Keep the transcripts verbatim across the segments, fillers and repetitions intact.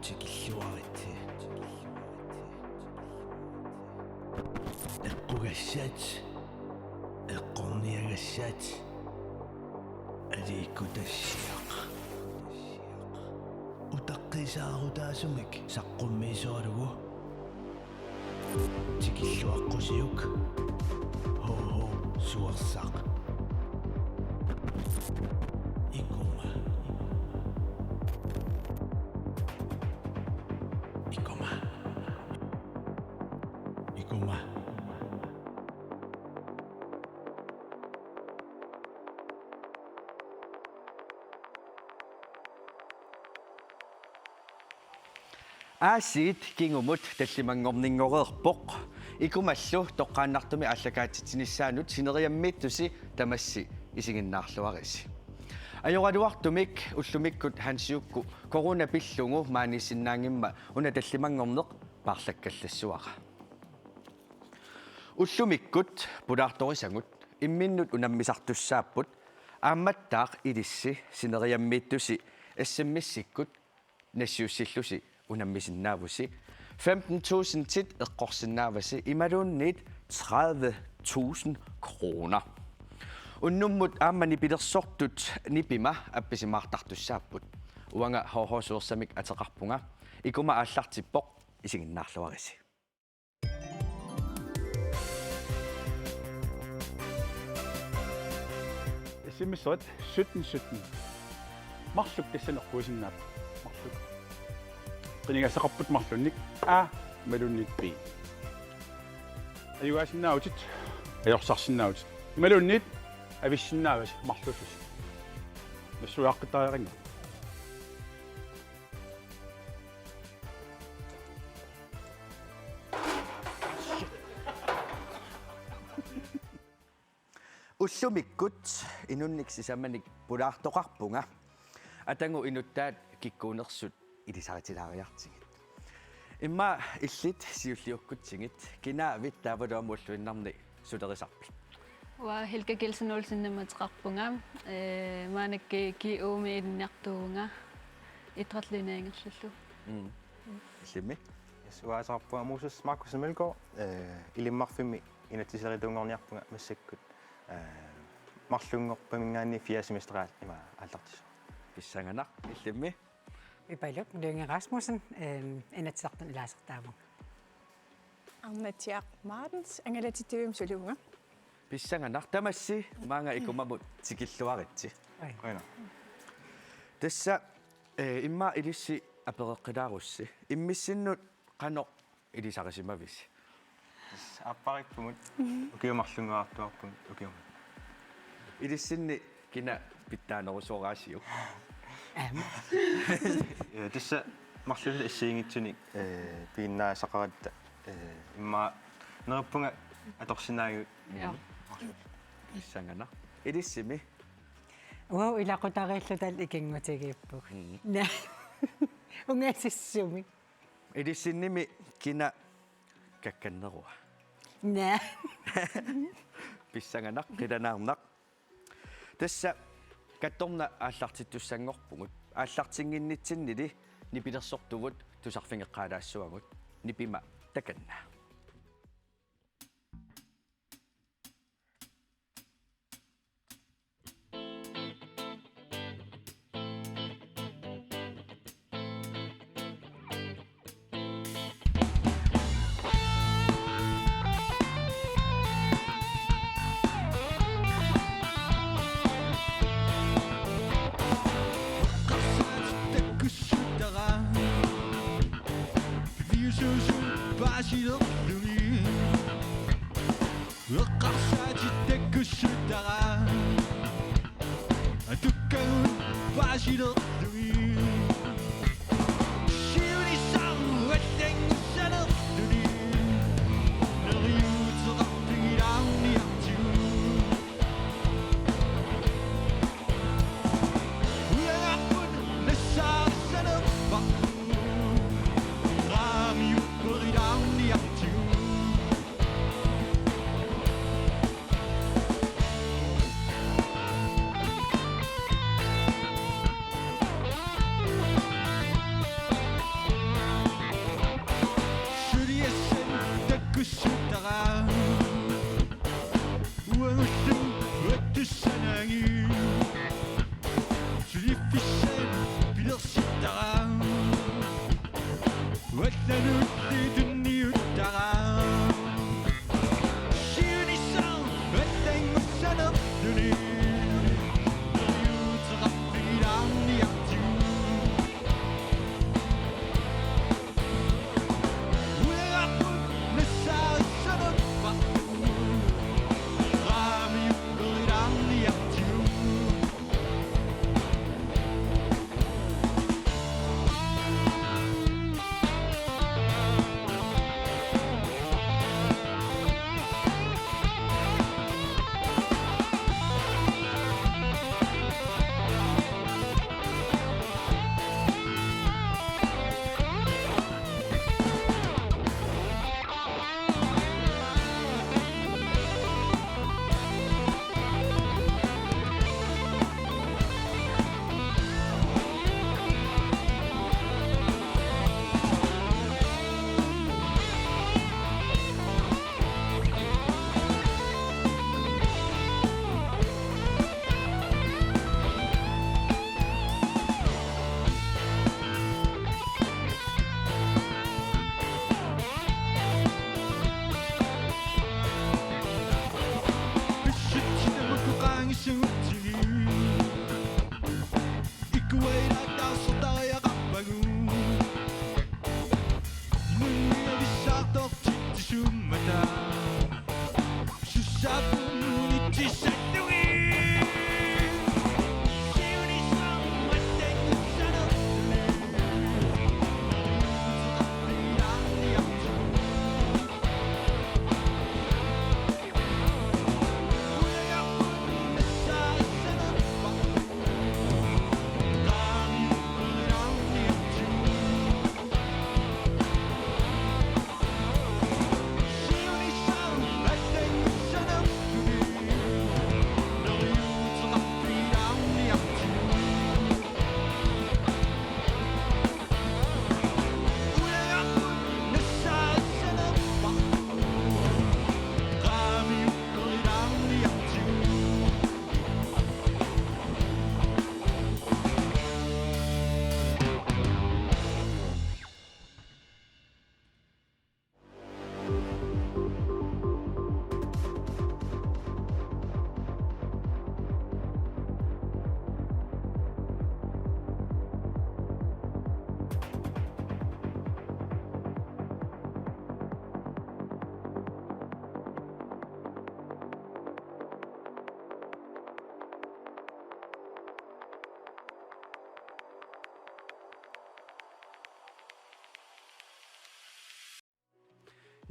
Tikilluaritsi. Eqqugassat. Eqqorniagassat. Aliikkutassiaq. Utaqqisaarutaasumik saqqummiisualugu. Tikilluaqqusiuk. Ho, ho, suersaq. Ikuma. Ikuma. Ikuma. Aasiit kingumut tallimanngorninngoreerpoq. Ikumallu toqqaannartumik aallakaatitsinissaanut sineriammiittusi tamassi isiginnaarluarisi. Ajoraluartumik ullumikkut Hansiukku corona pillugu maaniissinnaanngimmat una tallimanngorneq paarlakkallassuara. Ullumikkut pulaartorisagut imminnut unammisartussaapput, aammattaaq ilissi sineriammiittusi S M S-ikkut nassiussillusi unammisinnaavusi, femten tusindit eqqorsinnaavasi imaluunniit tredive tusind kroner. Unnummut aamma nipilersortut nipima appisimaartartussaapput. Uanga H H Suersamik ateqarpunga. Ikuma aallartippoq, isiginnaarluarisi. S M S-erit sytten sytten. Marluk tassani eqquisinnaapput. Marluk. Qinigassaqarput marlunnik A imaluunniit B. Ajugaasinnaavutit, ajorsarsinnaavutit. Imaluunniit avissinnaavasi marlussusi. Nassuiaqqittariaqanngilaq. Ullumikkut inunnik sisamanik pulaartoqarpunga. Atagu inuttaat kikkuunersut ilisaritilaariartigit. Immaqa illit siulliukkutsigit, kinaavit taavalu aamma ulluinnarni sulerisarpit? Uanga Helga Kielsen Olsenimik ateqarpunga, ee, maannakkut G U-mi ilinniartuuvunga, idrætslærerinngorlullu. Mm. Illimmi? Yes, uanga ateqarpunga Moses Markus Melgaard, ee, Ilimmarfimmi inatsiserituunngorniarpunga massakkut, ee, marlunngorpamingaanniit fjerde semester aal-, ima aallartissaanga. Pissanganaq, illimmi? Ipaluk Lynge Rasmussen, ehm, Inatsisartuni ilaasortaavunga. Arnatsiaq Martens, angalatitsivimmi sulivunga. Pissanganaq, tamassi maanga Ikumamut tikilluaritsi. Oi. Qujanaq. Tassa, eh, immaqa ilissi apereqqilaarussi. Immissinnut qanoq ilisarisimavisi? Aappariippugut. Ukiut marlunngorartuarpugut ukiumut. Ilissinni kina pitsaanerusoraasiuk? Aamma. Ee, tassa marluulluta assigiinngitsunik, ee, piginnaasaqaratta, ee, immaqa neriuppunga atorsinnaagigut. Joo. Pissanganaq. Ilissimi? Uagut ilaqutariilluta ikinngutigiippugut. Mm. Naa. Ungasissumik. Ilissinnimi kina kakkannerua? Naa. Pissanganaq, qilanaarnaq. Tassa kattorna aallartittussanngorpugut. Aallartinnginnitsinnili nipilersortuvut tusarfigeqqaalaassavagut. Nipima takanna. Eqqarsaatit takkussuttara. Atukkagut paasilerlugit. Siunissaq allanngusalerluni. Neriuuteqarfigilaarniartigu. Ujagarput nassaarissanerparput. Raamiupperilaarniartigu.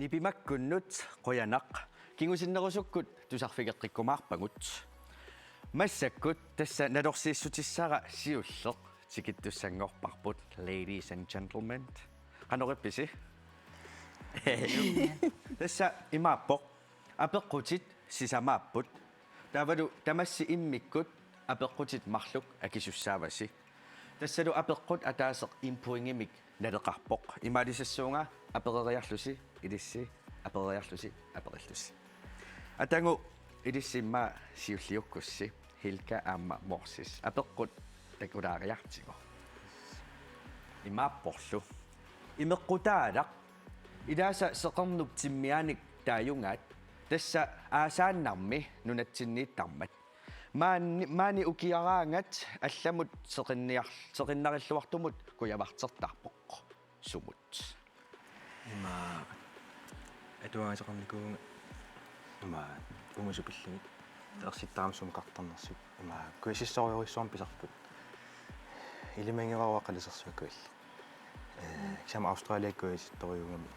Ipimakkunnut qujanaq, kingusinnerusukkut tusarfigeqqikkumaarpagut. Massakkut tassa nalorsiissutissara siulleq tikittussanngorparput, ladies and gentlemen. Qanoq ippisi? Tassa imaappoq: apeqqutit sisamaapput. Taavalu tamassi immikkut apeqqutit marluk akisussaavasi. Tassalu apeqqut ataaseq en pointimik naleqarpoq. Imaalisassuunga apereriarlusi ilissi, apereriarlusi aperillusi. Atagu ilissi immaqa siulliukkussi, Hilka aamma Morsis. Apeqqut takulaariartigu. Imaapporlu: Imeqqutaalaq. Ilaasa seqernup timmiaanik taajugaat. Tassa aasaannarmi nunatsinniittarmat. Maani, maani ukiaraangat allamut seqinniar-, seqinnarilluartumut kujavartertarpoq. Sumut? Ima atuagaateqarnikuuvunga, ima ungasut pillugit, ersittarami sumukartarnersut, ima kujasissorujussuarmik pisarput. Ilimaginngilara qalisersuakkuilli. Eh, kisianni Australiakkut kujasissorujuugami.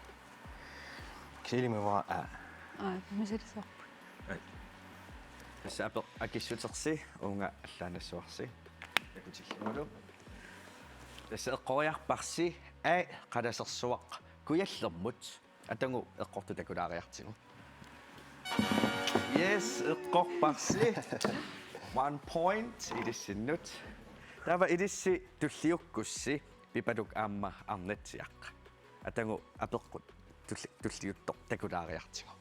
Kisianni ilimaginngilara, aa. Aa, misilisoorput. Ai. Tassa apeq akissutersi uunga allaannassuarsi. Takutillugulu. Tassa eqqoriarparsi A, qalasersuaq kujallermut. Atagu eqqortut takulaariartigu. Yes, eqqorparsi. One point ilissinnut. Taava ilissi tulliukkussi Pipaluk aamma Arnatsiaq. Atagu apeqqut tulli-, tulliuttoq takulaariartigu.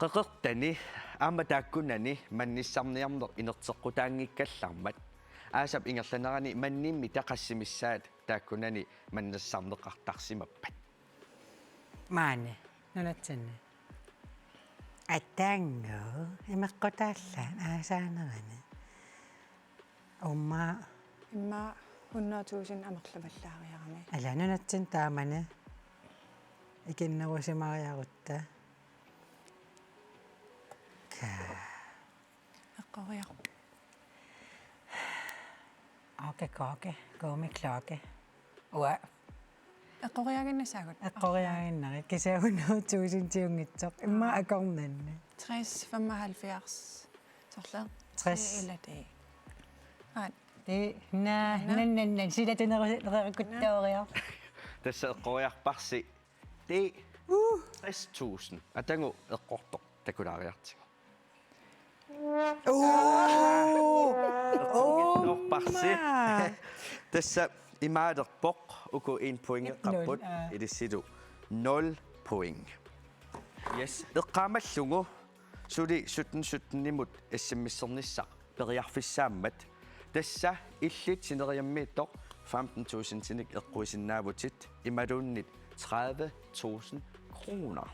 Qeqertani aamma taakkunani mannissarniarneq inerteqqutaanngikkallarmat, aasap ingerlanerani mannimmita qassimissaat taakkunani mannissarneqartarsimappat? Maani nunatsinni. Atagu imeqqutaallaat aasaanerani. Uummaa. Immaqa hundrede tusind amerlavallaariarami. Ala nunatsinni taamani ikinnerusimariarutta. Ka. Eqqoriar-. Okay, okay. Go me klokke. Uanga. Eqqoriaaginnassagut. Eqqoriaaginnarpara. Kisianni hundrede tusindiunngitsoq. Immaqa akornanni. Tres, femoghalvfjerds. Soorlu. Tres. Tre eller det. Aa. Det, na, na, na, na. Sila tuneru-, tunerukkuttooriar. Tassa eqqoriarparsi. Det. Uh. Tres tusind. Atagu eqqortoq takulaariartigu. Oh! Eqqunngitsoorparsi. Tassa imaalerpoq, uku en pointeqarput, nul, aa, ilissilu nul point. Yes, eqqaamallugu suli sytten sytten-imut S M S-ernissaq periarfissaammat. Tassa illit sineriammiittoq femten tusindinik eqquisinnaavutit imaluunniit tredive tusind kroner.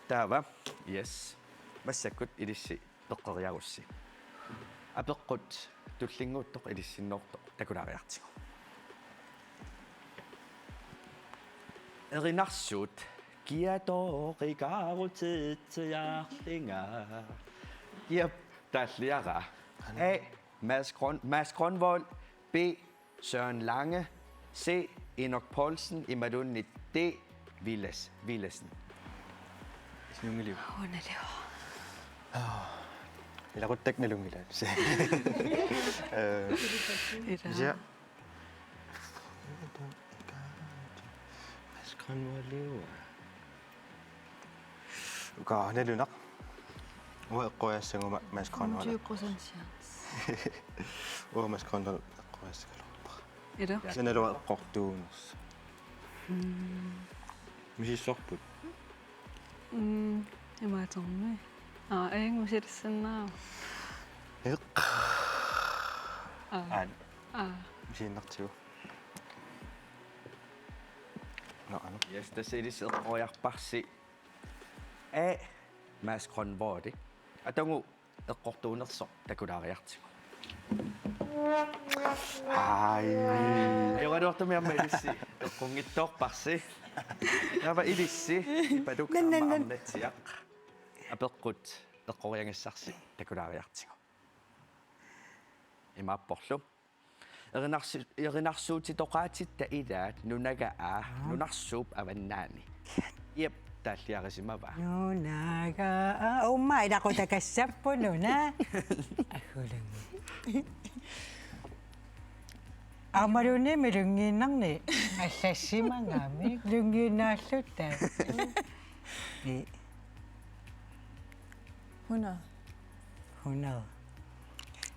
Taava, yes. Massakkut ilissi peqqeriarussi. Apeqqut tullinnguuttoq ilissinnoortoq takulaariartigu. Erinarsuut kiatoqikaarutitsiarlinga. Kiap taalliaraa? A, Mads Grøn-, Mads Grønvold. B, Søren Lange. C, Enok Poulsen. Imaluunniit D, Vilas, Villassen. Nunngiliuk? Unaliu. Ilaquttakka nalunngilaat. Eh, ila. Ja. Mads Grønvoldiua. Uka nalunaq. Uanga eqqoriassaguma Mads Grønvold. Tyve procent chance. Uanga Mads Grønvold eqqoriassagaluarpara. Ila? Sanalu eqqortuunersoq. Mm. Misissorput? Mm, imaatermi. Aa, eng misilissinnaa. Eq. Aa. Aan. Aa. Misiinnartigu. Nå, anu. Yes, tassa ilissi eqqoriarparsi A, Mads Grønvold. Atagu eqqortuunersoq takulaariartigu. Ai. Ajoraluartumik aamma ilissi eqqunngitsoorparsi. Taava ilissi Pipaluk aamma Arnatsiaq. Apeqqut eqqoriagassarsi takulaariartigu. Imaapporlu. Erinarsu-, erinarsuutitoqaatitta ilaat Nunagaa, Aa. Nunarsuup avannaani. Jep, taalliarisimavaa. Nunagaa, aa, uummaa ilaquttakassapput una. Aggulerpunga. Aammalumi lunngiinnarni allassimagami, lunngiinnaalluta. Pi. Hundrede. Hundrede.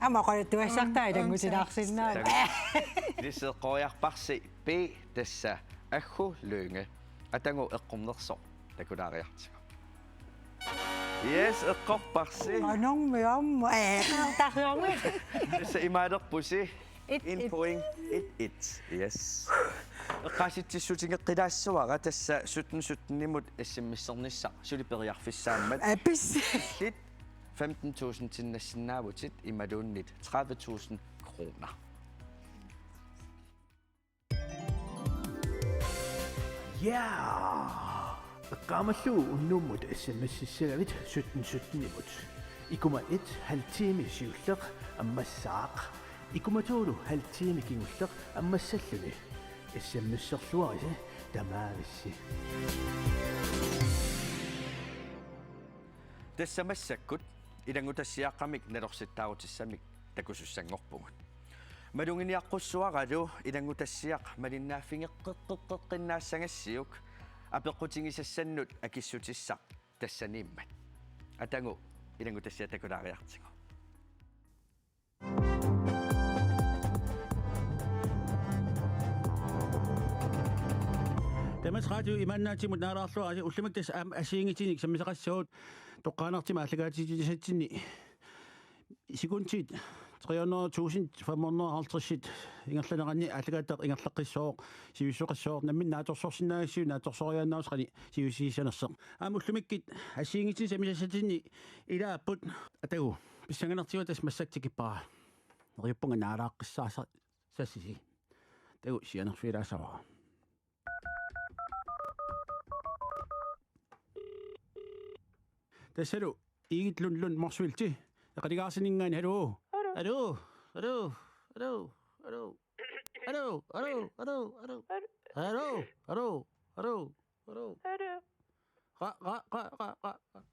Aamma oqaluttuassartaa ilanngutilaarsinnaavat. Takuuk. Ilissi eqqoriarparsi B, tassa Aggu Lynge. Atagu eqqornersoq takulaariartigu. Yes, eqqorparsi. Qanormi aamma. Ee, qanortarsiormi. Tassa imaalerpusi. Et, en et. Point, et, et. Yes. Eqqaasitsissutigeqqilaassavara tassa sytten sytten-imut S M S-ernissaq suli periarfissaammat. Apis. Illit femten tusindinnassinnaavatit imaluunniit tredive tusind kroner. Ja! Eqqaamallugu unnummut S M S-issagavit sytten sytten-imut. Ikuma et halv time siulleq ammassaaq. Ikuma to halv time kingulleq ammassalluni. S M S-erluarisi tamaavissi. Tassa massakkut ilanngutassiaaqqamik nalorsittaarutissamik takusussanngorpugut. Maluginiaqqussuaralu ilanngutassiaq malinnaaffigeqqeqqeqqeqqinnaassagassiuk apeqqutigisassannut akissutissaq tassaniimmat. Atagu ilanngutassiaq takulaariartigu. Tamassi Radio Imannaatimut naalaarluarisi, ullumikkut tassa aamma assigiinngitsunik sammisaqassagut toqqaannartumik aallakaatitsissatsinni sekundit tre hundrede tusind fem hundrede og halvtreds ingerlaneranni aallakaatitaq ingerlaqqissooq, sivissueqassaaq, nammineq naatsorsorsinnaagassiuk naatsorsoriaannarusi qanoq sivisuussinersoq. Aamma ullumikkut assigiinngitsunik sammisassatsinni ilaapput. Atagu pissanganartigut tassa massakkut tikippara. Neriuppunga naalaaqqissaassassisi. Takuuk sianerfigilaassavara. Tassalu Egedep Lund Lund Motzfeldt. Eqalugaarsinngaanniit, hallo. Hallo. Hallo, hallo, hallo, hallo. Hallo, hallo, hallo, hallo. Hallo, hallo, hallo, hallo. Hallo. Ra-, ra-, ra-, ra-, ra-, ra-.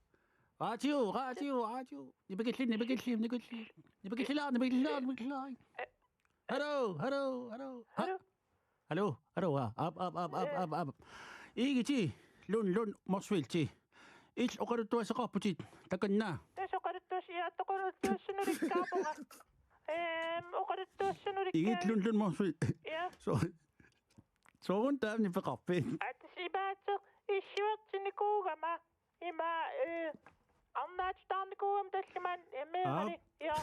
Radio, radio, radio. Nipikilli, nipikilli, nipikilli. Nipikillilaar, nipikillilaar, nipikillilaar. Hallo, hallo, hallo. Ha? Hallo. Hallo, hallo, aa, aap, aap, aap. Egedep Lund Lund Motzfeldt. Illit oqaluttuassaqarputit, takanna. Tassa oqaluttuass-, ja, oqaluttuassanulikkaapunga. Ehm, oqaluttuassanulikkaa-. Egedep Lund Lund Motzfeldt. Ja. Sorry. Sooruna taama nipeqarpit? Aa, tassa imaattut issuertinnikuugama. Ima, eh, arnaatitaarnikuugama tallimaanni, eh, meerali. Aap. Ja.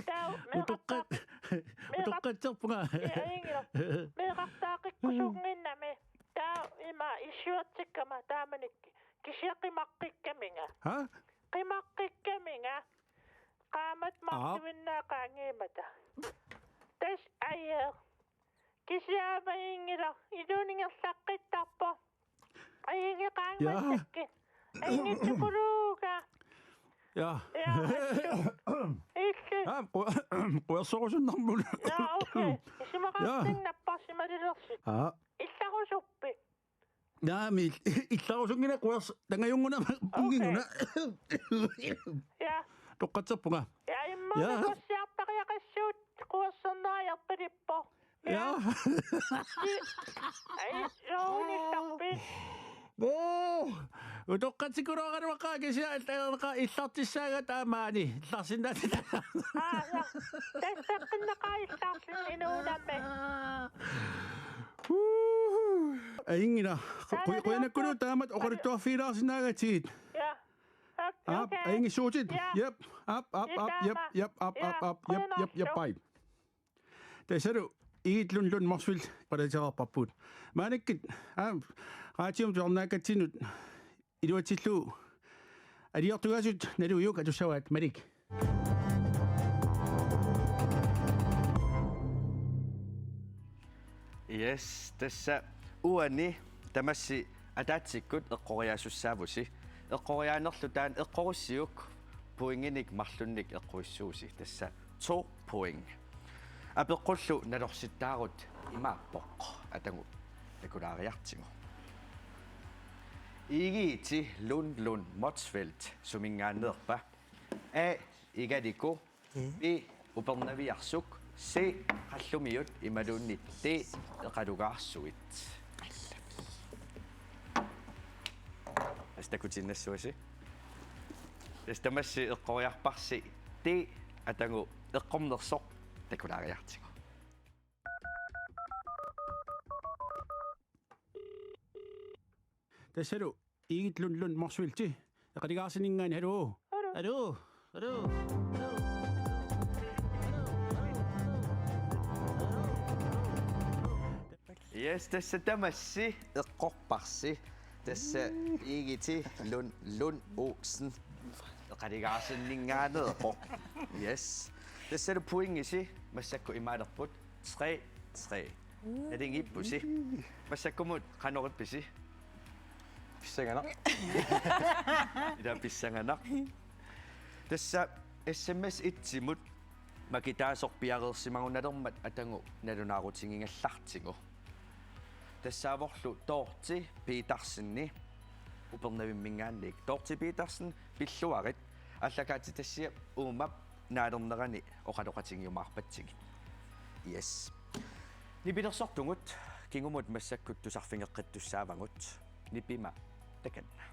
Taava utoqqat-, meeqartaa-, meeqart-, utoqqatserpunga. Ja, ajunngilaq. Meeqartaaqikkusunnginnami. Taava ima issuertikkama taamanikkut. Kisianni qimaqqikkaminga. Ha? Qimaqqikkaminga. Qaammat, aap, marluinnaat qaangiummata. Tassa ajeq. Kisianni aamma ajunngilaq, iluani ingerlaqqittarpoq. Ajunngilaq, ja, qaangiummata. Anngittukuluuga. Ja. Ja, assu. Illit. Aap, qu-, quersorusunnarmut. Ja, okay. Isumaqartinnappassi malilersit. Aap. Illarusuppit? Naamik, il-, illarusunnginnama quers-, tangajunnguna, okay, punnginguna. Ja. Utoqqatserpunga. Ja, immaqa, ja, quersiartariaqassuut quersornariarpilippoq. Ja. Ja. Ai, soorunallarpit. Boo! Utoqqatsikuluaraluaqaaq kisianni illartissaanga taamaani. Illarsinnaatitaq. Aa, ja. Tassaqqinneqaaq illarsinni inuunami. Woohoo! Ajunngilaq. Qu-, qu-, qujanarujussuaq taamatut oqaluttuarfigilaarsinnaagatsigit. Ja. Aap, okay. Ajunngitsuutit. Ja. Jep. Aap, aap, aap, jep, jep, aap, aap, aap, jep, jep, jep, bye. Tassalu Egedep Lund Lund Motzfeldt oqaluuseqarparput. Maannakkut, aap, radiumik tusarnaakkatsinnut iluatsillugu aliortugaasut naluviuk atussavaat, Malik. Yes, tassa uani tamassi ataatsikkut eqqoriaasussaavusi. Eqqoriaanerlu taanna eqqorussiuk pointinik marlunnik eqquissuusi. Tassa to point. Apeqqullu nalorsittaarut imaappoq, Atagu takulaariartigu. Egede Lund Lund Motzfeldt suminngaanneerpa? A, Igaliko. B, Upernaviarsuk. C, Qallumiut imaluunniit D, Eqalugaarsuit. Tassa takutiinnassuasi. Tassa tamassi eqqoriarparsi D, Atagu eqqornersoq, takulaariartigu. Tassalu Egede Lund Lund Motzfeldt Eqalugaarsuminngaanniit, hallo. Hallo. Hallo. Yes, tassa tamassi eqqorparsi. Tassa Egede Lund Lund Olsen Eqalugaarsuminngaanneerpoq. Yes. Tassalu pointisi massakkut imaalerput, tre tre. Nalingiippusi. Massakkumut qanorippisi? Pissanganaq. Ila pissanganaq. Tassa S M S et-imut makitaasoq piareersimagunalermat Atagu nalunaarutigigallartigu. Tassaavorlu Dorthe Petersen Upernavimminngaanniit. Dorthe Petersen, pilluarit. Aallakaatitassiap uuma naalernerani oqaloqatigiumaarpatsigit. Yes. Nipilersortugut, kingumut massakkut tusarfigeqqittussaavagut. Nipimik takanna.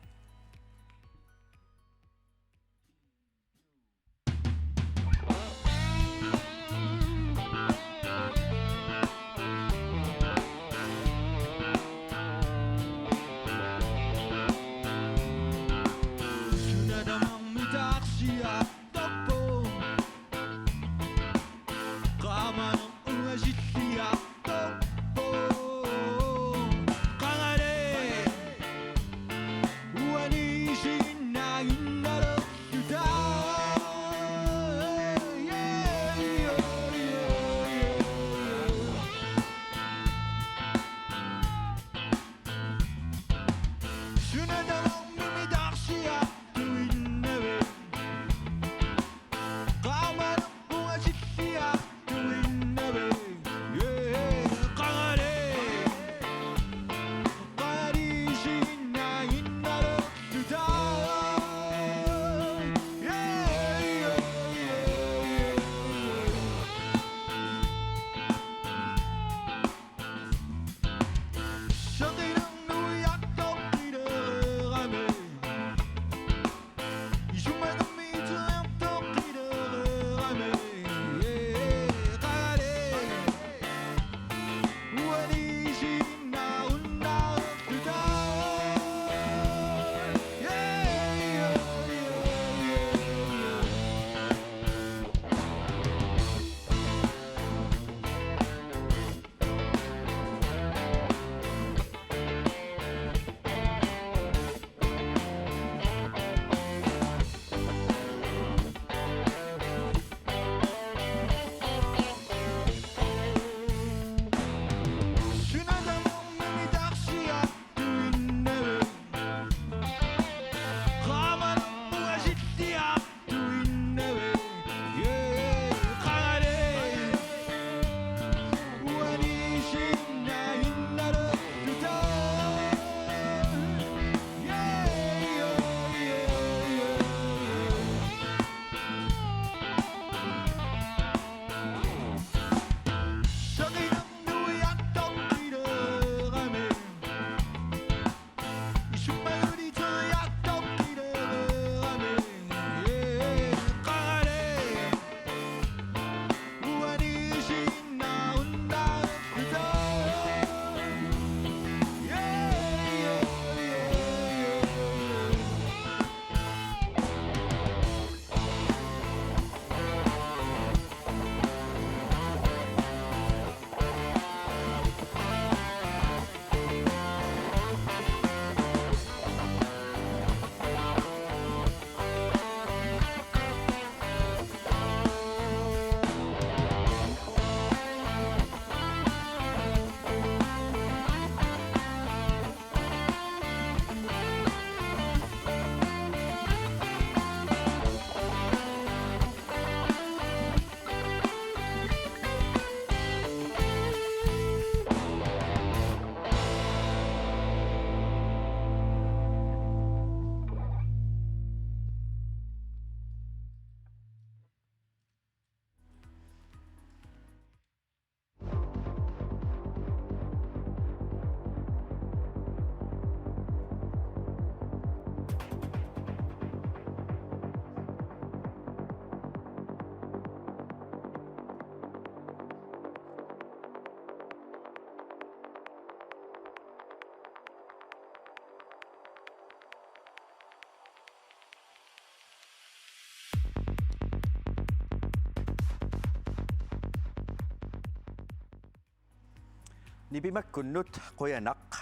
Nipimakkunnut qujanaq.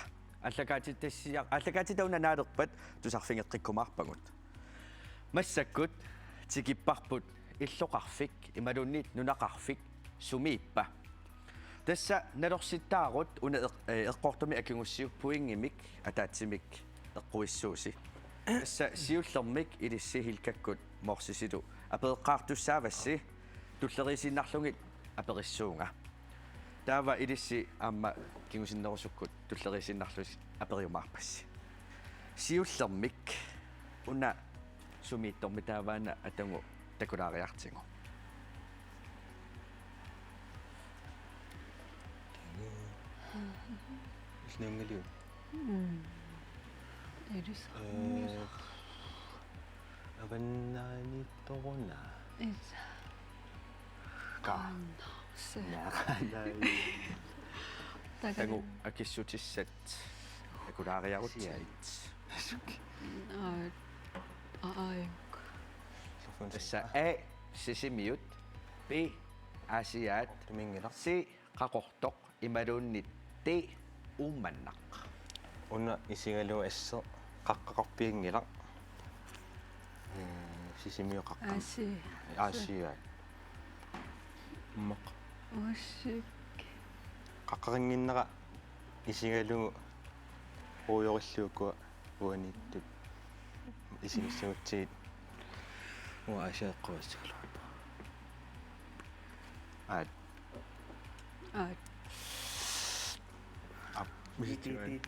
Aallakaatitassiaq, aallakaatitaq una naalerpat tusarfigeqqikkumaarpagut. Massakkut tikipparput illoqarfik imaluunniit nunaqarfik sumiippa. Tassa nalorsittaarut una eq-, eh, eqqortumik akigussiuk pointimik ataatsimik eqquissuusi. Tassa siullermik ilissi Hilkakkut Morsisilu apereqqaartussaavassi, tulleriiinnarlugit aperissuunga. Taava ilissi aamma kingusinnerusukkut tulleriiinnarlusi aperiumaarpassi. Siullermik una sumiittormi taavaana Atagu takulaariartigu. Ilnuunngiliuk? Mm. Ilusarmila. Eh, avannaaniittoruna. Is. Ka. Qaannaarsi. Naaqanai. Taga. Atagu akissutissat takulaariarutsigit. Siait. Aa, aa, aa. Tassa A, Sisimiut, B, Aasiaat, Tuminngilaq. C, Qaqortoq, imaluunniit D, Uummannaq. Una isigalugu asseq qaqqaqarpianngilaq. Eh, Sisimiut qaqqaq. Aasi. Aasiaat. Ummaq. Uassuk. Qaqqaqannginnera isigalugu puujorillugu uaniittut. Isigissagutsigit. Uanga Aasiaat eqqaassagalunga. Aat. Aat. Aap, misissugaat.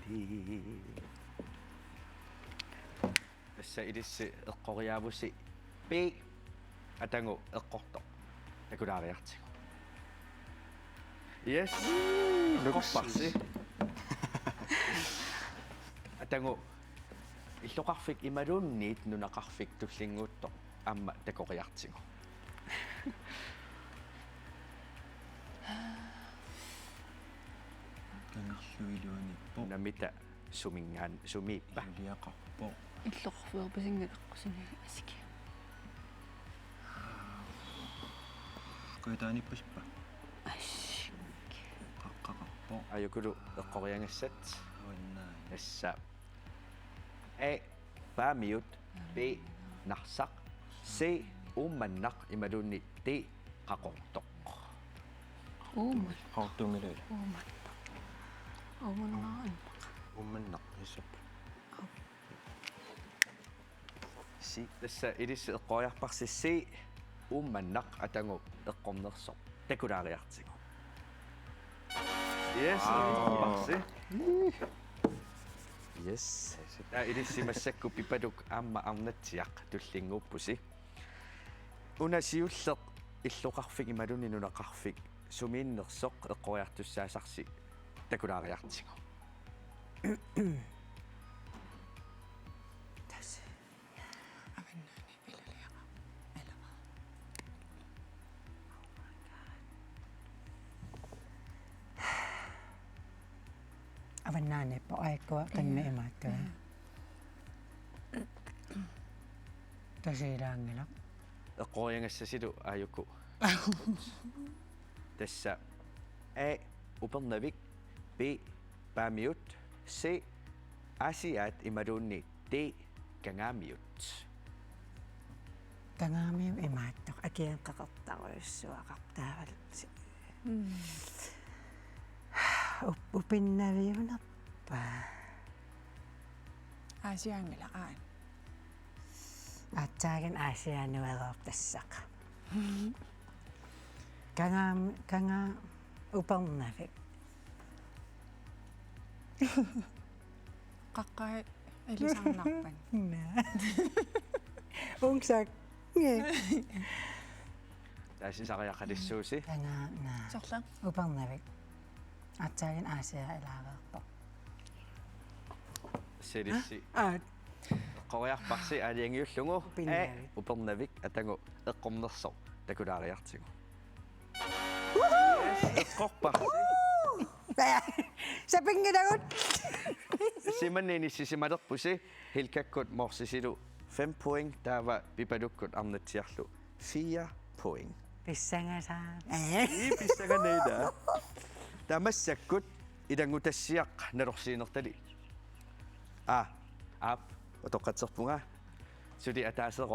Tassa ilissi eqqoriaavusi B, Atagu Eqqortoq. Takulaariartigu. Yes. Eqqorparsi. Atagu illoqarfik imaluunniit nunaqarfik tullinnguuttoq aamma takoriartigu. Kangerluiluaniippoq. Namita suminngaan sumiippa? Juliaqarpoq. Illoqarfiorpisinngilaq sumi asiki. Kujataaniippasippa? Asik. Qaqqaqarpoq. Ajukulu eqqoriagassat. Avannaani. Tassa. A, Paamiut, B, Narsaq, C, Uummannaq imaluunniit D, Qaqortoq. Uummannaq. Qaqortuunngilaq. Uummannaq. Uummannaq immaqa. Uummannaq, yes. C. Tassa ilissi eqqoriarparsi C, Uummannaq Atagu Eqqornersoq takulaariartigu. Yes, wow. Eqqorparsi. Yes. Taava ilissi massakkut Pipaluk aamma Arnatsiaq tullinnguuppusi. Una siulleq illoqarfik imaluunniit nunaqarfik sumiinnersoq eqqoriartussaasarsi takulaariartigu. Tassa. Avannaani ilaliara. Ilava. Avannaaniippoq aajuku qimmit imaattuat. Tasiilaanngilaq. Eqqoriagassasilu aajuku. Tassa A, Upernavik, B, Paamiut, C, Aasiaat imaluunniit D, Kangaamiut. Kangaamiut imaattoq, akia qeqertarujussuaqarpoq taavalu. Mm. Up-, Upernavik unerpa? Aasiaanngilaq, aap. Aatsaaginnaq Aasiaat nuereerpoq tassa. Kangaa-, Kangaa-, Upernavik. Qaqqat ilisarnarpat? Naa. Ungsak. Nge. Taava sisariaqalissuusi. Kangaa-, naa. Sorleq? Upernavik. Aatsaaginnaq Aasiaat ilaareerpoq. Silissi. Aa. Eqqoriarparsi aalajangiullugu. Upernavik. A, Upernavik Atagu Eqqornersoq takulaariartigu. Eqqorparsi. Sapinngilagut. Simanni inissisimalerpusi, Hilkakkut Morsisilu fem point, taava Pipalukkut Arnatsiarlu fire point. Pissangasaa. Ii, pissanganila. Taava massakkut Ilanngutassiaq nalorsiinertali. Aa, aap, utoqqatserpunga. Suli ataaseq,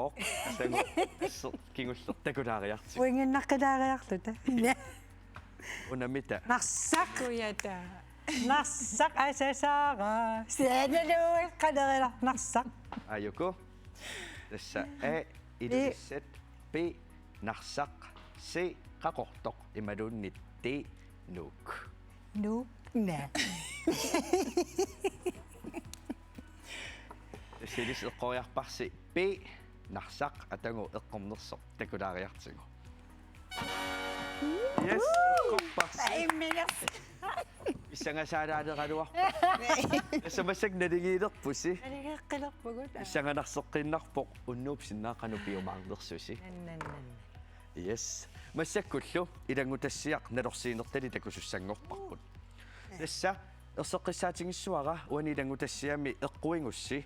atagu assut kingulleq takulaariartigu. Uinginnaqqilaariarluta. Unamita. Narsaq. Kujata. Narsaq asasaara. Sanalueqqalerilar narsaq. Aajuku. Tassa A, Ilulissat, B, Narsaq, C, Qaqortoq, imaluunniit D, Nuuk. Nuuk. Naa. Tassa ilissi eqqoriarparsi B, Narsaq, atagu eqqornersoq takulaariartigu. Yes, eqqorparsi. Imminersi. Pissangasaalaaleraluarpoq. Tassa massakkut naligiilerpusi. Naligeqqilerpugut. Pissanganarseqqiinnarpoq unnuup sinnaaqanut piumaarnersusi. Nan, nan, nan. Yes. Massakkullu ilanngutassiaq nalorsiinertali takusussanngorparput. Tassa erseqqissaatigissavara uani ilanngutassiami eqquigussi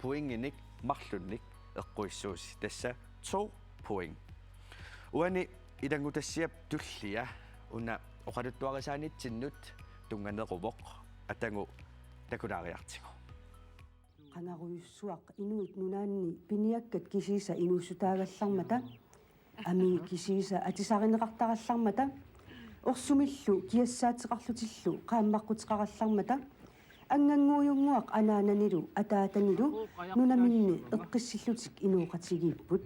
pointinik marlunnik eqquissuusi. Tassa to point. Uani ilanngutassiap tullia una oqaluttuarisaanitsinnut tunnganeruvoq, atagu takulaariartigu. Qangarujussuaq inuit nunaanni piniakkat kisiisa inuussutaagallarmata, amii kisiisa atisarineqartarallarmata, orsumillu kiassaateqarlutillu qaammaqquteqarallarmata, anngannguujunnguaq anaananilu ataatanilu nunaminni eqqissillutik inooqatigiipput.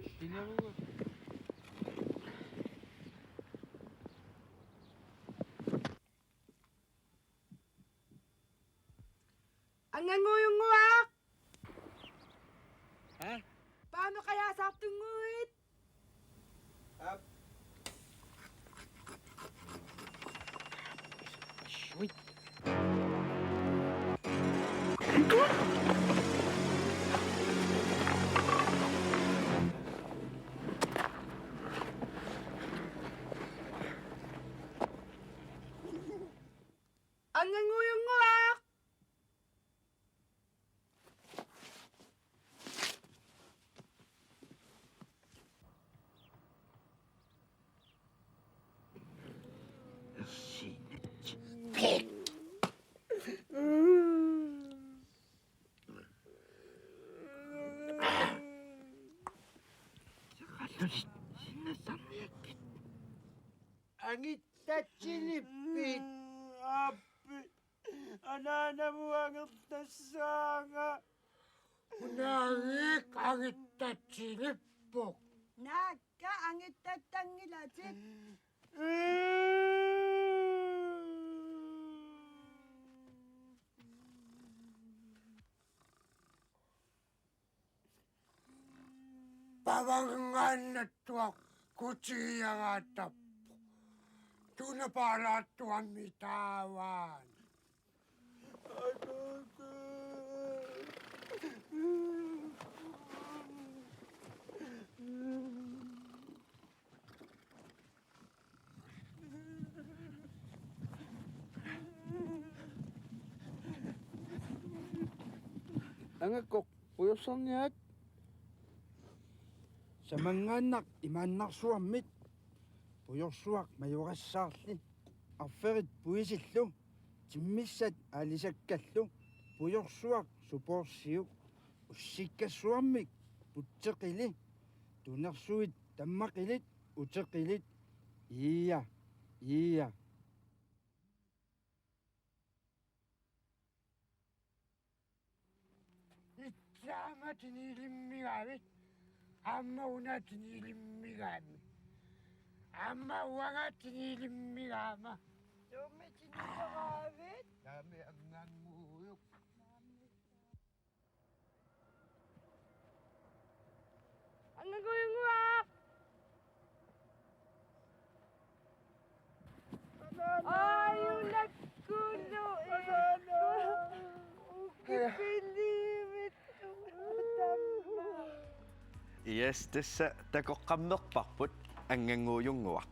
Anngannguujunnguaq! Haa? Paamik qajaasartunnguit! Aap. Shuit. Anngannguujunnguaq! Angittatsinippit? Aappi. Anaanamut angertassaanga. Unaagik angittatsinipput. Naakka angittatsanngilatit. Pavangaannattuaq kutigiagaattarpoq. Tunapaalaartuammi taavaana. Angakkoq, pujorsarniarit. Samanngaannaq imaannarsuarmit pujorsuaq majorissaarli. Arferit puisillu, timmissat aalisakkallu, pujorsuaq supoorsiuk, ussikkassuarmik putseqili, tunersuit tammaqilit, uteqilit, iia, iia. Itsaama tiniilimmigavit, aamma una tiniilimmigami. Aamma uanga tiniilimmigama. Suumi tiniilimmigavit? Taami anngannguujuk. Anngannguujunnguaq! Ajunakkulu. Ukipiliivit. Yes, tassa takoqqammerparput anngannguujunnguaq.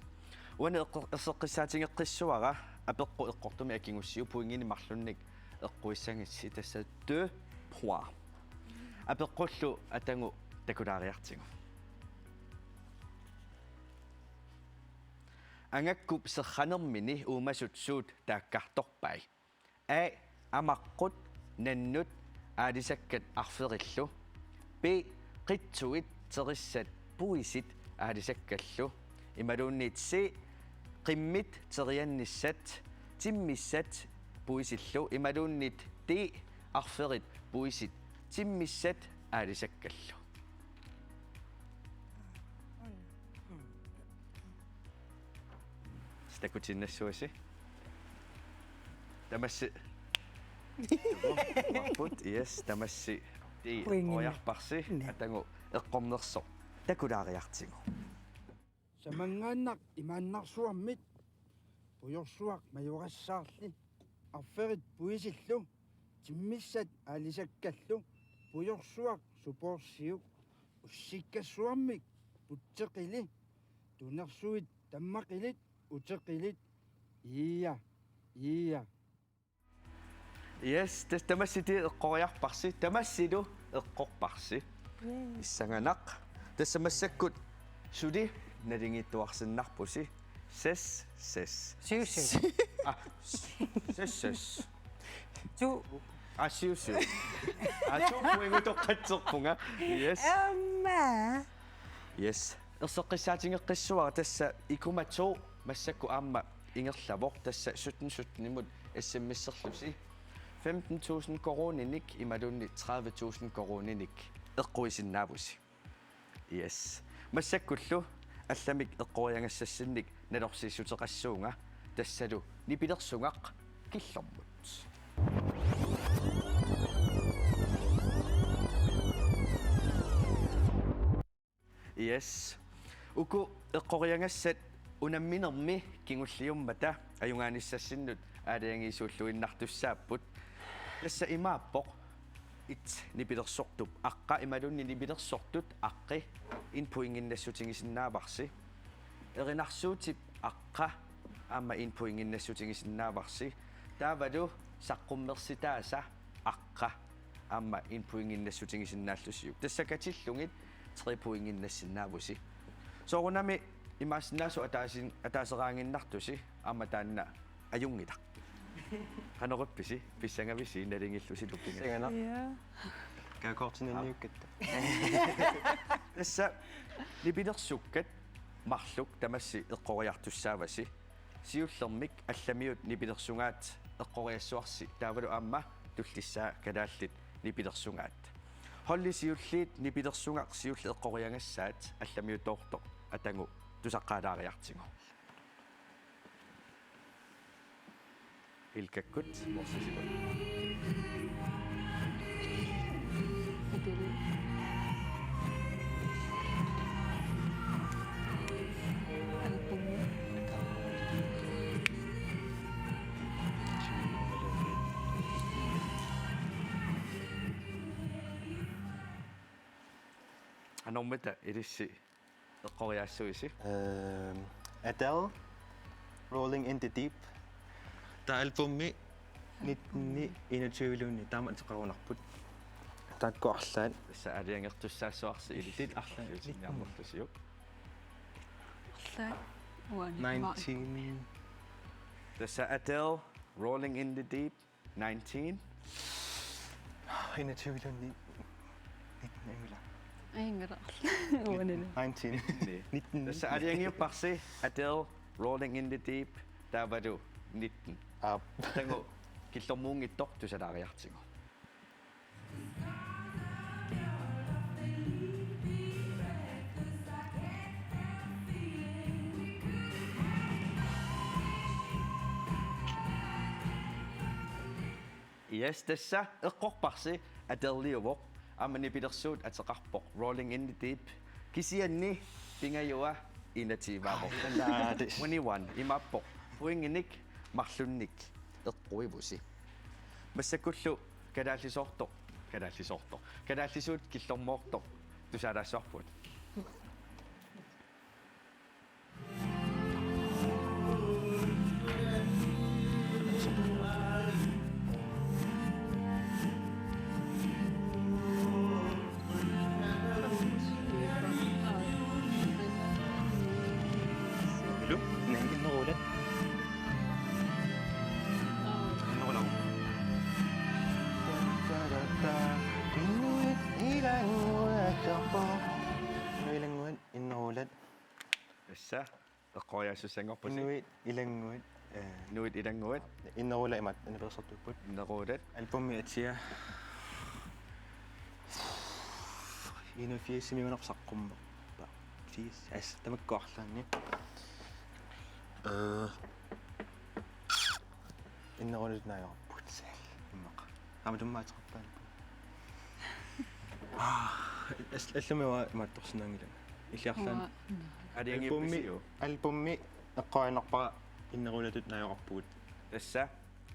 Uani eqqor-, erseqqissaatigeqqissavara apeqqut eqqortumik akigussiuk pointinik marlunnik eqquissagissi, tassa deux points. Apeqqullu atagu takulaariartigu. Angakkup serranermini uumasut suut taakkartorpai? A, amaqqut nannut aalisakkat arferillu. B, qitsuit terissat puisit aalisakkallu. Imaluunniit C, qimmit teriannissat timmissat puisillu. Imaluunniit D, arferit puisit timmissat aalisakkallu. Takutiinnassuusi. Tamassi. Uapput, yes, tamassi. Di Pointinik. Eqqoriarparsi, ne. Atagu eqqornersoq takulaariartigu. Samanngaannaq imaannarsuarmit pujorsuaq majorassaarli arferit puisillu timmissat aalisakkallu pujorsuaq supoorsiuk ussikkassuarmik putseqili tunersuit tammaqilit uteqilit ia ia. Yes, tas-, tamassi Di eqqoriarparsi, tamassilu eqqorparsi. Yay. Pissanganaq. Tassa massakkut suli naligiittuarsinnarpusi. Ses, ses. Siu, siu. Ah, ses, ses. Su. Ah, siu, siu. Ah, to pointit utoqqatserpunga. Yes. Aamma. Yes. Erseqqissaatigeqqissuara tassa Ikuma to massakkut aamma ingerlavoq, tassa sytten sytten-imut S M S-erlusi. Femten tusind koruuninik imaluunniit tredive tusind koruuninik eqquisinnaavusi. Yes. Massakkullu allamik eqqoriagassassinnik nalorsiissuteqassuunga, tassalu nipilersugaq killormut. Yes. Uku eqqoriagassat unamminermi kingulliummata ajugaanissassinnut aalajangiisulluinnartussaapput. Tassa imaappoq: et, nipilersortup aqqa imaluunniit nipilersortut aqqi en pointinnassutigisinnaavarsi. Erinarsuutip aqqa aamma en pointinnassutigisinnaavarsi. Taavalu saqqummersitaasa aqqa aamma en pointinnassutigisinnaallusiuk. Tassa katillugit tre pointinnassinnaavasi. Soorunami imaassinnaavoq ataasin-, ataaseraaginnartusi, aamma taanna ajunngilaq. Qanoq ippisi, pissangavisi naligiillusi lupinga? Pissanganaq. Ja. Gavekortinik inniukkatta. Tassa nipilersukkat marluk tamassi eqqoriartussaavasi. Siullermik allamiut nipilersugaat eqqoriassuarsi, taavalu aamma tullissaa kalaallit nipilersugaat. Holdit siulliit nipilersugaq siulleq eqqoriagassaat allamiutoortoq atagu tusaqqaalaariartigu. Ilkakkut morsisigut. Anormita ilissi eqqoriaassuisi? Ehm, Adele, Rolling in the Deep. Taava albumi nitten enogtyve-luunniit taama ateqarunarput. Taakku arlaat. Tassa aalajangertussaassuarsi ilissi. Illit arlaat. Eqqorlusiuk. Arlaat. Uani. Nineteen. Tassa Adele, Rolling in the Deep. Nineteen. Enogtyve-luunniit. Nitten, imila. Ajunngilaq. Uanili. Nineteen. Nitten. Tassa aalajangiupparsi Adele, Rolling in the Deep, taavalu nitten. Aap. Taanna killormuunngitsoq tusalaariartigu. Yes, tassa eqqorparsi Adele-iuvoq, aamma nipilersuut ateqarpoq Rolling in the Deep, kisianni pingajua enogtyve-avoq. Ai, twenty-one, imaappoq pointinik marlunnik eqquivusi. Massakkullu kalaallisoortoq, kalaallisoortoq, kalaallisuut killormoortoq tusaalaassavarput. Hello? Nei, innerulat. Innerulaq. Tassa, eqqoriaasussanngorpusi. Inuit ilannguit, eh, Inuit ilannguit. Inneruulat imaattoq nipilersortuupput. Inneruulat. Albumi atia. Enogfirsimiunersoq saqqummerpaa. Firs. As, tamakku arlaanni. Eh, Inneruulatut najugaqarpugut. Immaqa. Aamma tummaateqarpaa. Ah, as-, allami uanga imaattorsinnaanngilanga. Illit arlaanni. Uanga, Aliangippisiuk? Albumi, albumi eqqoriarnerpara Inneruulatut najugaqarpugut. Tassa,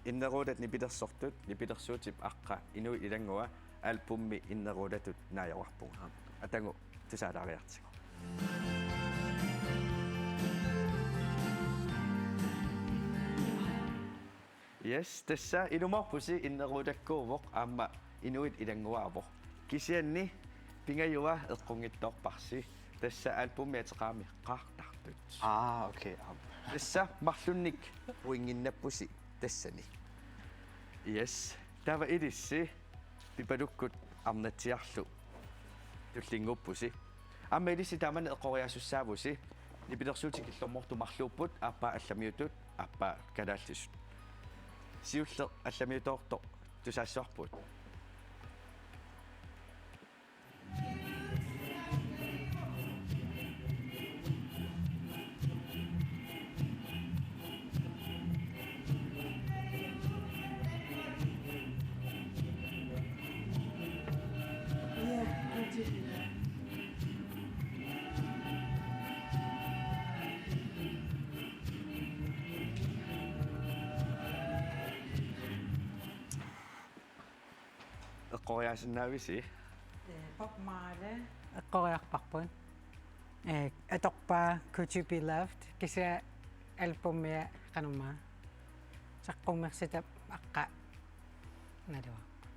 Inneruulat nipilersortut, nipilersuutip aqqa Inuit ilanngua, albumi Inneruulatut najugaqarpugut. Aap. Atagu tusaalaariartigu. Yes, tassa ilumoorpusi, Inneruutakkuuvoq aamma Inuit ilannguaavoq. Kisianni Pingajua eqqunngitsoorparsi, tassa albumi ateqarami Qaartartut. Aa, okay, aap. Tassa marlunnik pointinnappusi tassani. Yes, taava ilissi Pipalukkut Arnatsiarlu tullinnguuppusi. Aamma ilissi taamani eqqoriaasussaavusi. Nipilersuutit killormoortut marluupput, aappaa allamiutut, aappaa kalaallisut. Siulleq allamiutoortoq tusaassavarput. Eqqoriaasinnaavisi? Ee, Bob Marley. Eqqoriarparput. Ee, atorpaa Could You Be Loved? Kisianni albumia qanormaa. Saqqummersitap aqqa naluarpoq.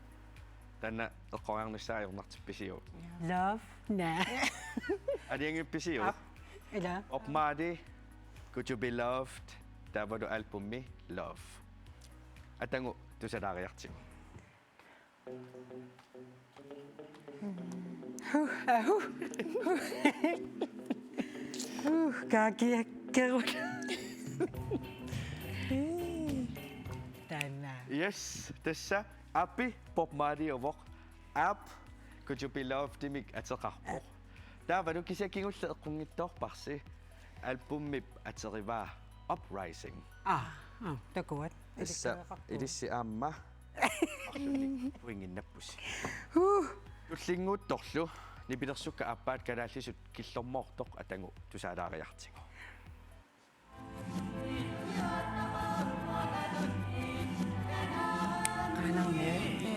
Taanna eqqoriarnissaa ajornartippisiuk? Love? Naa. Aliangippisiuk? Aap. Ila. Bob Marley, Could You Be Loved? Taavalu albumi Love. Atagu tusalaariartigu. Huh, ah, huh, huh. Huh, kaakiakkerut. Taanna. Yes, tassa aappi Bob Marley-uvoq. Aap, Could You Be Loved-imik ateqarpoq. Taavalu kisianni kingulleq eqqunngitsoorparsi albumip aterivaa Uprising. Aa, aa, takuat. Tassa ilissi aamma. Arlunnik pointinnappusi. Huh. Tullinnguuttorlu nipilersukkat aappaat kalaallisut killormoortoq atagu tusaalaariartigu. Qanammi.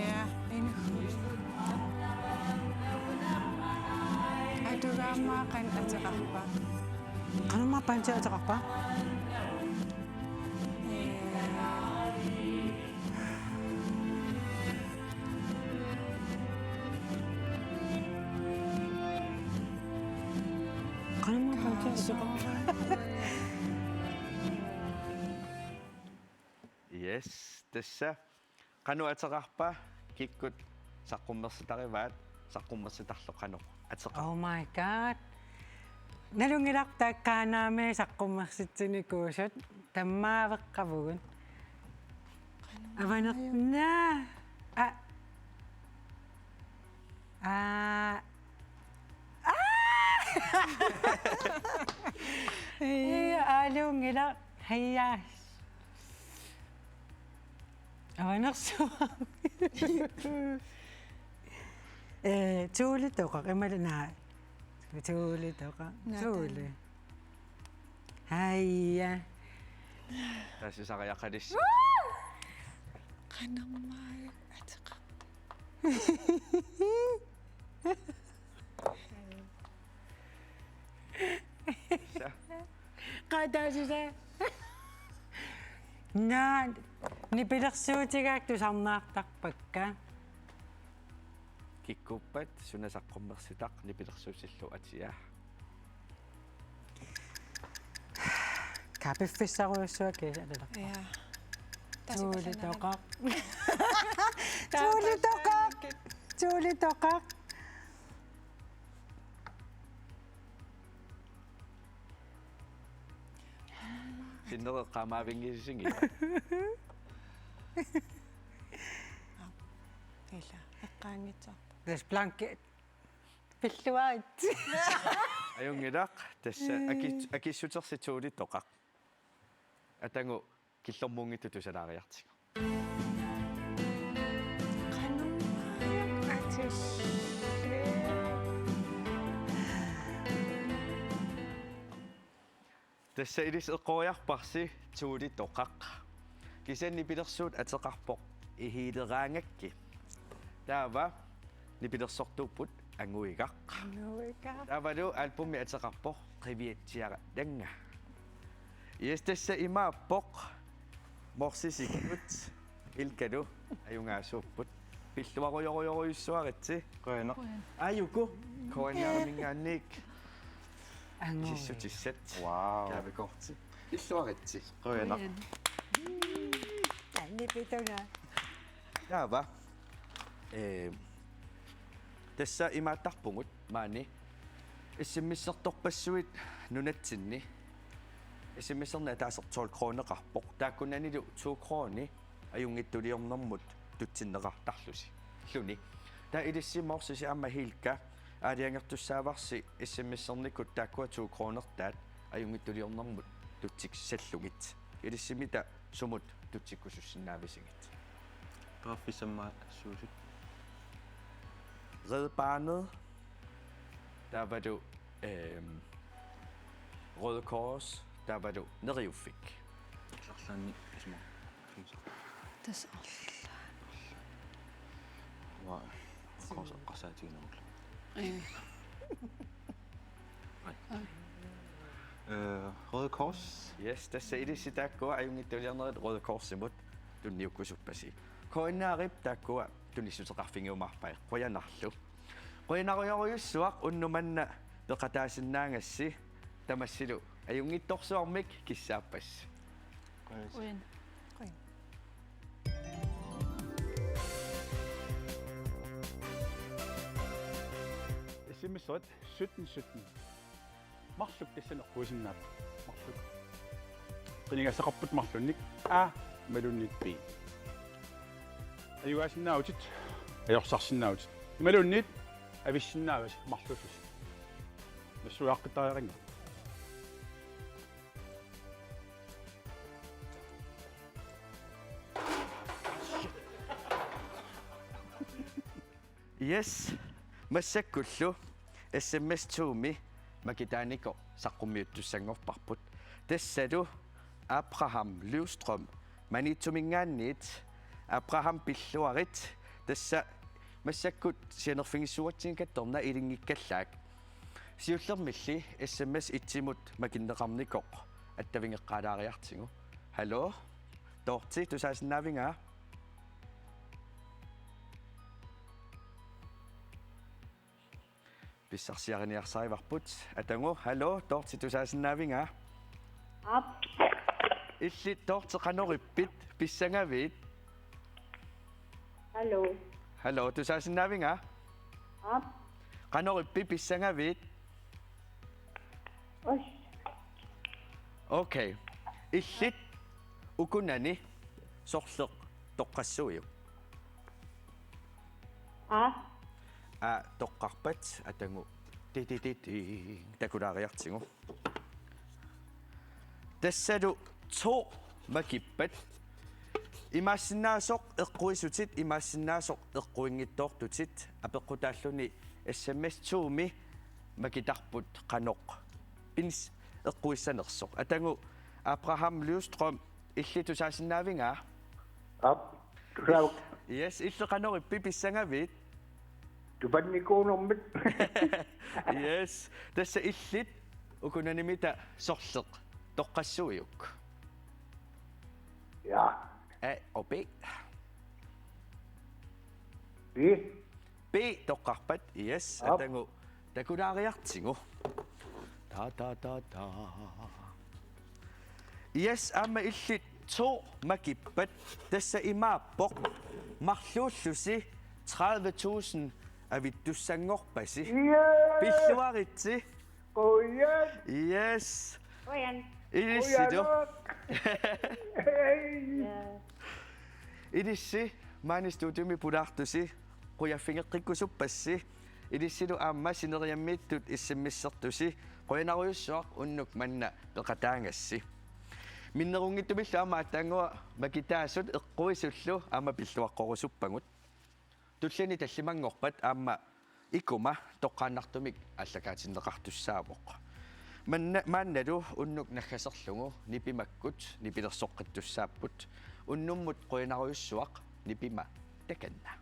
Ja, inuit. Atugaammaa qanoq ateqarpa? Qanormaa panti ateqarpa? Qanormaa panti ateqarpa? Yes, tassa. Qanoq ateqarpa, kikkut saqqummersitarivaat, saqqummersitarlu qanoq ateqarpa? Oh my God. Nalunngilarput taakku Ghanaami saqqummersitsinikuusut, tammaaveqqavugut. Avaner-, naa. A. Aa. Aa! Ii, aaluunngilaq. Haja. Avanersuaq. Ee, Thuletoqaq, imaluunniit. Thuletoqaq. Naa, Thule. Haja. Tassariaqalissi. Qanormaa ateqarpa? Sa. Qaa, taassusaa. Naa, nipilersuutigaakka tusarnaartarpakka. Kikkuuppat suna saqqummersitaq nipilersuutillu atia? Kaa, piffissarujussuaq kiisa alala. Ja. Thuletoqaq. Thuletoqaq. Thuletoqaq. Nereqqaamaavinngisigit. Ila, eqqaanngitsoorpoq. Tassa blanket. Pilluarit. Ajunngilaq, tassa aki-, akissutersi Tuuli Toqaq. Atagu killormuunngitsoq tusalaariartigu. Tassa ilissi eqqoriarparsi Tuuli Toqaq. Kisianni nipilersuut ateqarpoq Ihiileraangakkit. Taava nipilersortuupput Anguigaq. Anguigaq. Taavalu albumi ateqarpoq Qiviatsiaralanga. Yes, tassa imaappoq Morsisikkut Ilkalu ajugaasuupput. Pilluarujorujorujussuaritsi. Qujanaq. Aajuku. K N R-iminngaanniit. Angu. Sissutissat. Wow. Gavekorti. Pilluaritsi. Qujanaq. Qujan. Anni pituna. Taava. Ee, tassa imaattarpugut maani S M S-ertorpassuit nunatsinni. S M S-erneq ataaseq tolv kroneqarpoq. Taakkunanilu to kroni ajunngitsuliornermut tutsinneqartarlusi. Luni. Taava ilissi Morsisi aamma Hilka aalajangertussaavarsi S M S-ernikkut taakkua to kronertaat ajunngitsuliornermut tutsissallugit. Ilissimita sumut tutsikkusussinnaavisigit? Periarfissammaassuusut. Red Barnet. Taavalu, ehm, Røde Kors. Taavalu Neriuffik. Arlaannik isuma. Tassa arlaat. Uanga Røde Kors eqqarsaatiginerullunga. Ee. Ai. Ai. Øh, Røde Kors. Yes, tassa ilissi taakkua ajunngitsuliornerit Røde Korsimut tunniukkusuppasi. K N R-ip taakkua tunissuteqarfigiumaarpai. Qujanarlu. Qujanarujorujussuaq unnuk manna peqataasinnaagassi, tamassilu ajunngitsorsuarmik kissaappassi. Qujan. Qujan. S M S-erit sytten sytten. Marluk tassani eqquisinnaapput. Marluk. Qinigassaqarputit marlunnik A imaluunniit B. Ajugaasinnaavutit, ajorsarsinnaavutit. Imaluunniit avissinnaavasi marluullusi. Nassuiaqqittariaqannga. Yes, massakkullu S M S to-mi makitaanikoq saqqummiuttussanngorparput. Tassalu Abraham Løvstrøm Maniitsuminngaanniit. Abraham, pilluarit. Tassa massakkut sianerfigissuugatsigit kattorna ilinngikkallaak. Siullermilli S M S et-imut makinneqarnikoq attavigeqqaalaariartigu. Hallo? Dorthe, tusaasinnaavigaa? Pissarsiariniarsarivarput. Atagu, hallo, Dorthe, tusaasinnaavigaa? Aap. Illit, Dorthe, qanorippit, pissangavit? Hallo. Hallo, tusaasinnaavigaa? Aap. Qanorippit, pissangavit? Os. Okay. Illit ukunani sorleq toqqassuiuk? Aa. Aa, toqqarpat. Atagu. Ti, ti, ti, ti. Takulaariartigu. Tassalu to makippat. Imaassinnaasoq eqquisutit, imaassinnaasoq eqquinngitsoortutit, apeqqutaalluni S M S to-mi makitarput qanoq pins eqquissanersoq. Atagu Abraham Løvstrøm, illit tusaasinnaavigaa? Aap, tusaavakka. Yes, illit qanorippit, pissangavit? Tupannikuunermik. Yes, tassa illit ukunanimita sorleq toqqassuiuk? Ja. A og B. B. B toqqarpat, yes, aap. Atagu takulaariartigu. Ta, ta, ta, ta. Yes, aamma illit to makippat, tassa imaappoq: marluullusi tredive tusind avittussanngorpasi. Yes! Pilluaritsi. Qujan. Yes. Qujan. Ilissilu. Qujanaq. Ilissi maani studiumi pulaartusi qujaffigeqqikkusuppassi. Ilissilu aamma sineriammiittut S M S-ertusi. Qujanarujussuaq unnuk manna peqataagassi. Minnerunngitsumillu aamma aatsaannguaq makitaasut eqquisullu aamma pilluaqqorusuppagut. Tullani tallimanngorpat aamma ikuma toqqaannartumik aallakaatinneqartussaavoq. Manna, maannalu unnuk naggaserlugu nipimakkut nipilersoqqittussaapput. Unnummut qujanarujussuaq nipima takanna.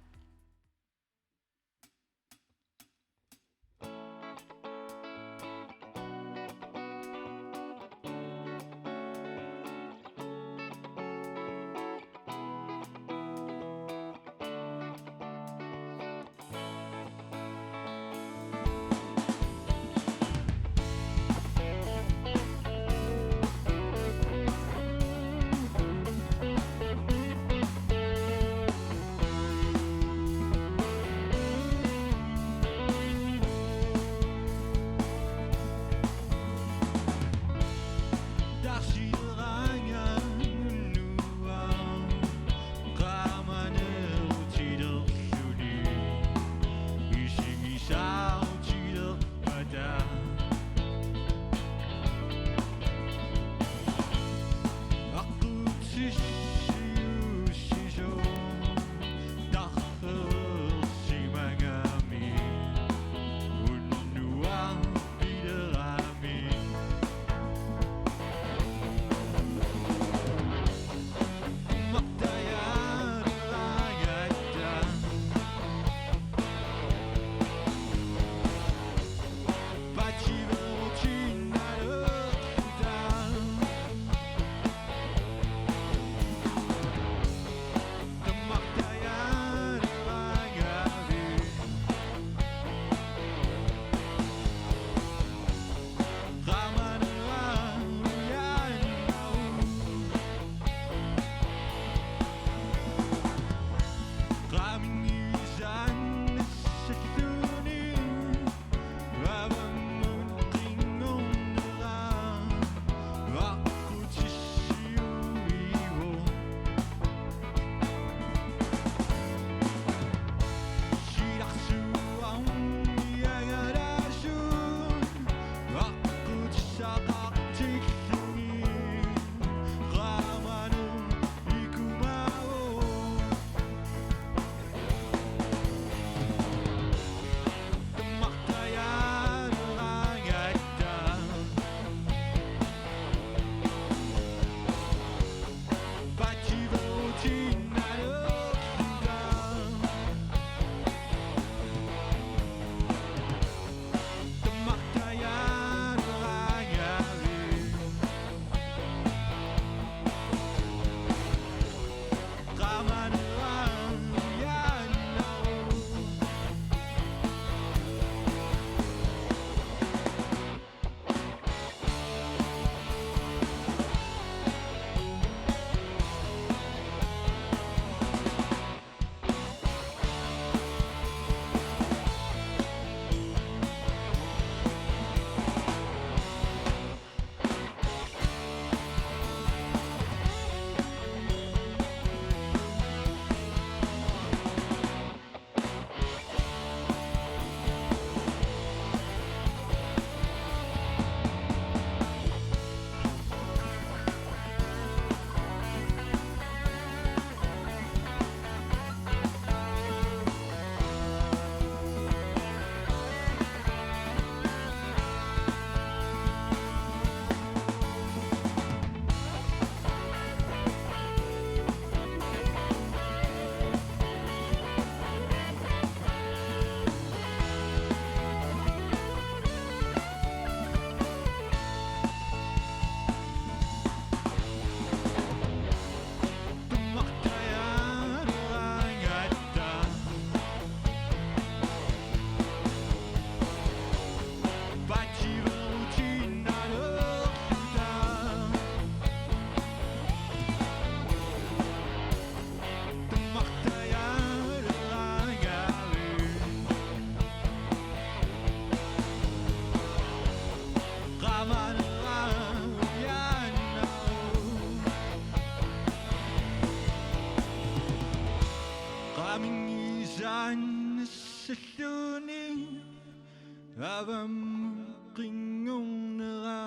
Avammut qinngornera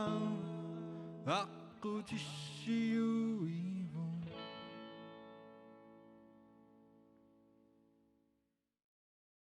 aqqutissiui